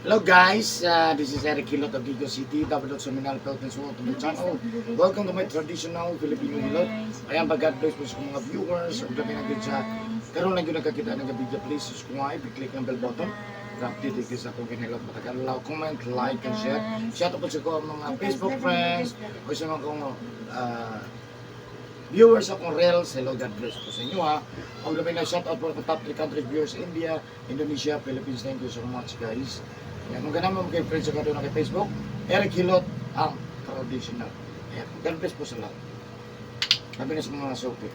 Hello guys, this is Eric Hilot of Gigo City, Double Suminal, Philippines. Welcome to my channel. Welcome to my traditional Filipino hilot. Ayan pa, God bless po sa mga viewers. Ug labi na gyud sa karon lang gyud nagkakita ng video, please subscribe, i-click ang bell button. Update kayo sa akong ginahilot matag adlaw. Comment, like, and share. Shout out po sa akong mga Facebook friends o sa mga akong viewers akong reels. Hello, God bless po sa inyo ha. Ug labi na shout out po sa top 3 countries viewers: India, Indonesia, Philippines. Thank you so much, guys. Yan, kung ganahan mo kay friends sa na kay Facebook, Eric Hilot ang traditional. Ayan, God bless po sa lahat. Sabi na sa mga suki.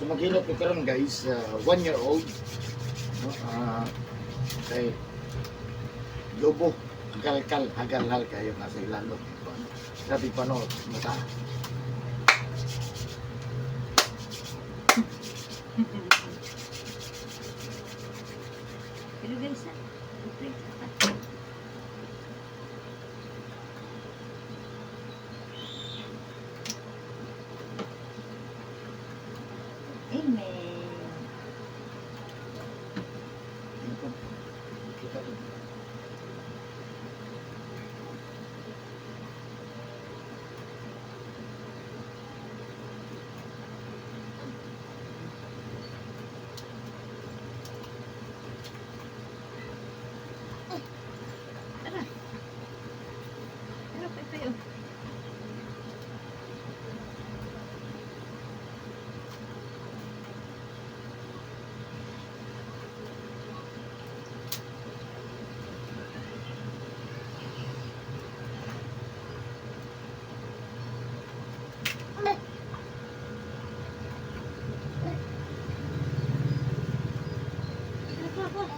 So maghilot ko karon guys, 1 year old. No? Kay Lobo, hagalkal, hagalhal kayo nasa ilalo. Grabe pa no, mata. Hello guys, ah. Okay. Amen. Kita to. Tara. Tara, Pepe, oh. Tara, tara, tara.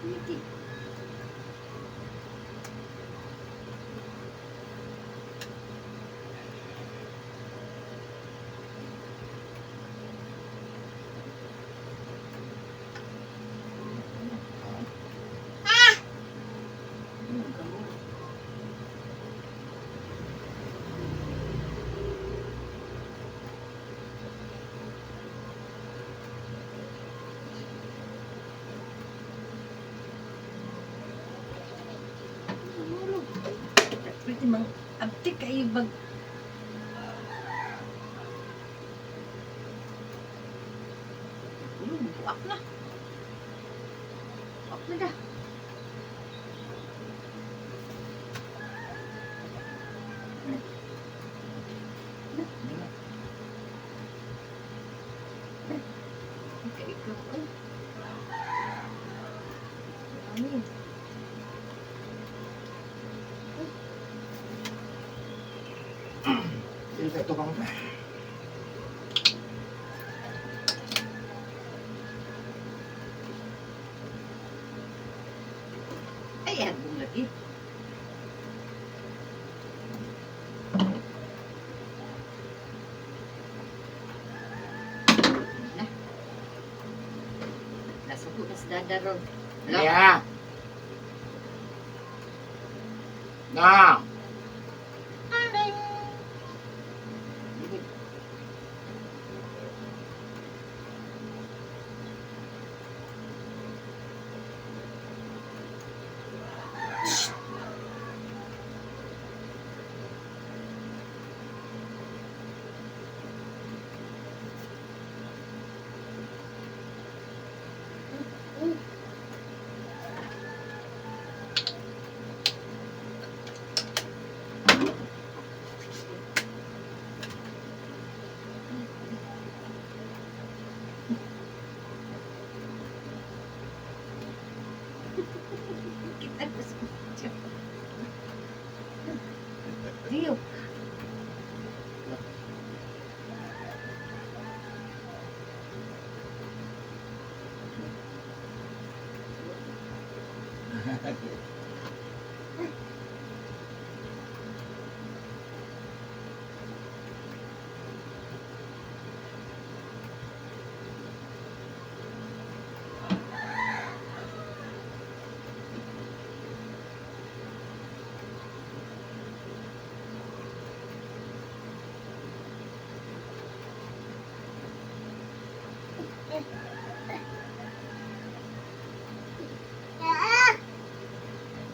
Miki. Ano ka mo? Ano? Pwede mang abtik kayo bag. Buak na. Buak na da. Ikaw, ikaw. Ay. Mami. Ito bang Ay, agong lagi. Na. Nasuko na sa dada ron. Wala. Yeah. Na. Dili.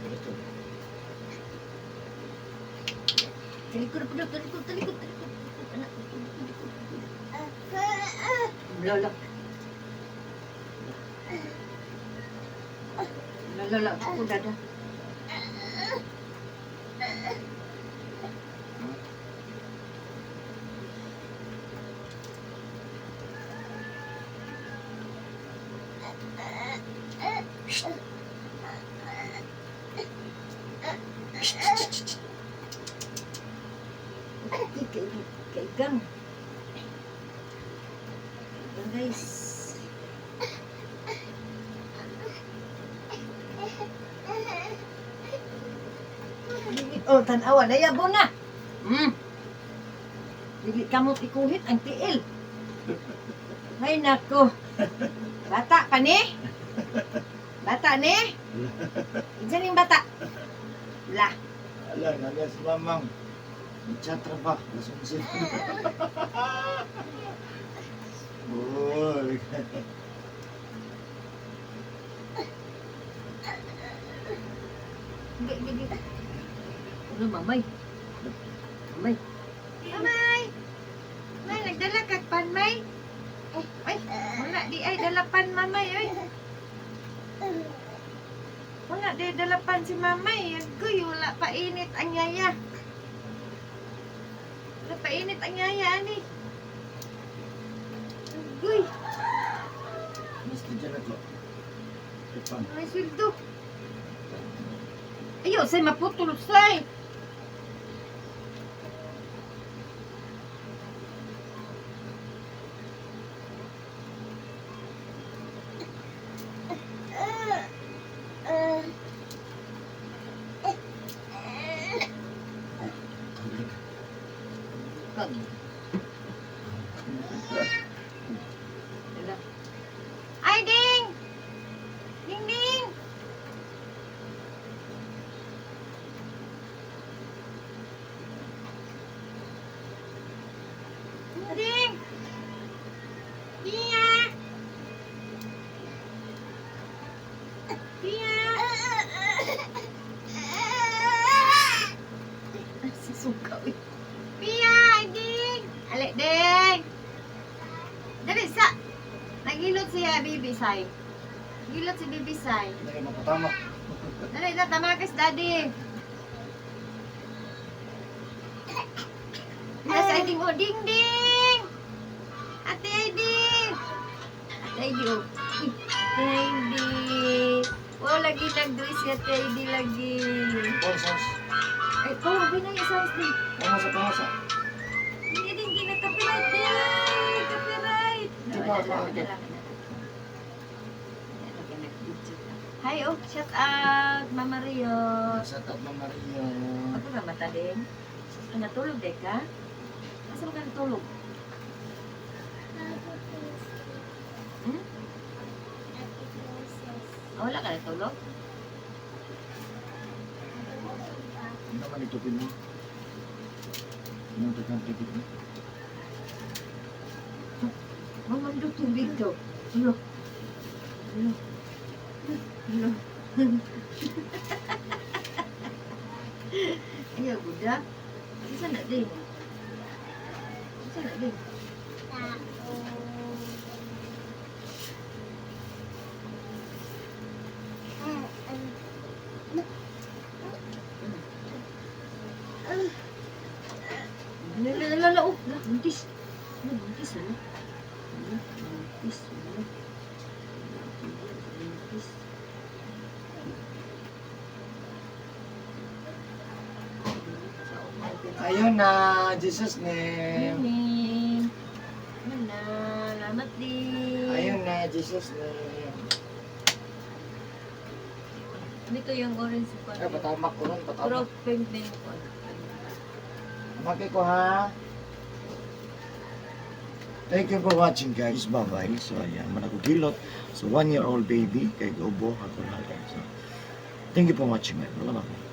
Diretso. Talikod po daw, talikod, talikod, talikod. Anak, talikod, talikod, talikod. Lala. Lala, ako dada. Kay kay kay gang. Gang, guys. Oh, tanawa na yabo na. Dili kamot ikuhit ang tiil. Ay nako. Bata pa ni? Bata ni? Diyan yung bata. La. Ala, nagas mamang. Chat ba? Alas 11. Uy. Gi, gi, gi. Ano, mamay? Mamay. Mamay! May, nagdala kag pan, may? Ay, wala di ay dala pan, mamay, ay. Wala di dala pan si mamay. Agoy, wala pa init ang yaya. Wala pa init ang yaya, ani. Agoy, Mas di dyan ako. Ipan. may sweldo. Ayaw, say maputol, say. Kag. Ay, Ding! Ding, Ding! Ding! Tia! Tia! Susuka, uy. Pia! Ay, Ding! Ali, Ding! Dali, sa! Nagilot siya, Bibi Sai. Gilot si Bibi Sai. Hindi kayo mapatama. Dali na, tama ka daddy. Nasa ay ding, oh, ding ding! Ate Aiding! Ate Aiding, oh. Uy, Ate Aiding. Wow, lagi nag-dress si Ate Aiding lagi. Paul sauce. Ay, oh, binay sauce din. Pangasa, pangasa. Hindi din, hindi na copyright din. Copyright. Di ba, bakit? Hi, oh, shout out, Mama Rio. Shout out Ma'am Maria. Ako na mata din. Ah, natulog de ka? Asa ba ka natulog? Hmm? Ah, wala ka natulog? Ano naman ito pin mo? Ano ito kang tubig mo? Mama, do tubig to. Ano? Ano? Ano? Ayaw, buda. Isa na din. Isa na din. Lala, oh, la, buntis. Ano, buntis, ano? Ano, buntis, ano? Buntis. Ayun na, Jesus name. Name. Ano na, lamat din. Ayun na, Jesus name. Dito yung orange ko. Ay, patamak ko nun, Pero patamak. pink din ko. Pamangkin ko ha. Thank you for watching, guys. Bye-bye. So ayan, managugilot. So 1-year-old baby kay Gobo ako na guys. So, thank you for watching, man. Wala ba?